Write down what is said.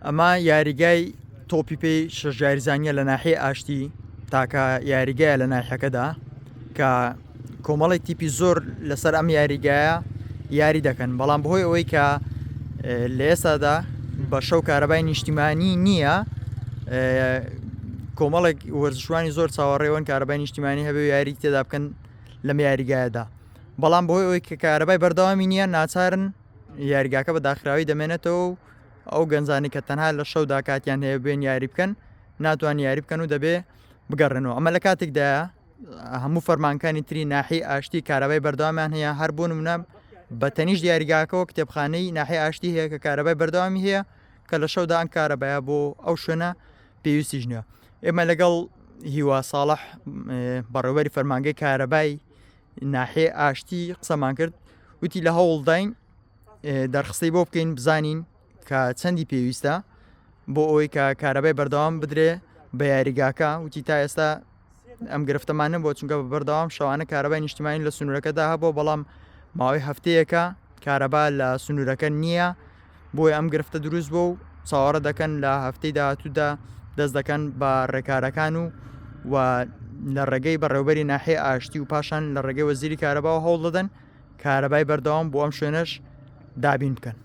ئەمە یاریگای تۆپی پێی شەش یاریزانیە لە ناحیەی ئاشتی تاکە یاریگایە لە ناحیەکەدا کە کۆمەڵی تیپی زۆر لەسەر ئەم یاریگایە یاری دەکەن بەڵام بەهۆی ئەوەی کە لە ئێستادا بە شەو کارەبای نیشتیمانی نییە کۆمەڵێک وەرزشوانی زۆر چاوەڕێوەن کارەبای نیشتیمانی هەبێ یاری تێدا بکەن لەم یاریگایەدا بەڵام بەهۆی ئەوەی کە کارەبای بەردەوامی نییە ناچارن یاریگاکە بە داخراوی دەمێنێتەوە و ئەو گەنجانی کە تەنها لە شەودا کاتیان هەیە بێن یاری بکەن ناتوان یاری بکەن و دەبێ بگەڕێنەوە ئەمە لە کاتێکدایە هەموو فەرمانکانی تری ناحی ئاشتی کارەبای بەردەوامیان هەیە هەر بۆ نمونە بە تەنیشت یاریگاکەەوە کتێبخانەی ناحی ئاشتی هەیە کە کارەبای بەردەوامی هەیە کە لە شەودا ئەم کارەبایە بۆ ئەو شوێنە پێویستیش نییە ئێمە لەگەڵ هیوا ساڵح بەڕێوەری فەرمانگەی کارەبای ناحیە ئاشتی قسەمان کرد وتی لە هەوڵداین دەرخستەی بۆ بکەین بزانین کە چەندی پێویستە بۆ ئەوەی کە کارەبای بەردەوام بدرێ بە یاریگاکە وتی تا ئێستا ئەم گرفتەمان نەبووە چونکە بە بەردەوام شەوانە کارەبای نیشتیمانی لە سنوورەکەدا هەبووە بەڵام ماوەی هەفتەیەکە کارەبا لە سنوورەکە نییە بۆیە ئەم گرفتە دروست بوو و چاوەڕە دەکەن لە هەفتەی داهاتوودا دەست دەکەن بە ڕێکارەکان و و لە ڕێگەی بەڕێوبەری ناحیە ئاشتی و پاشان لە ڕێگەی وەزیری کارەباوە هەوڵ دەدەن کارەبای بەردەوام بۆ ئەم شوێنەش دابین بکەن.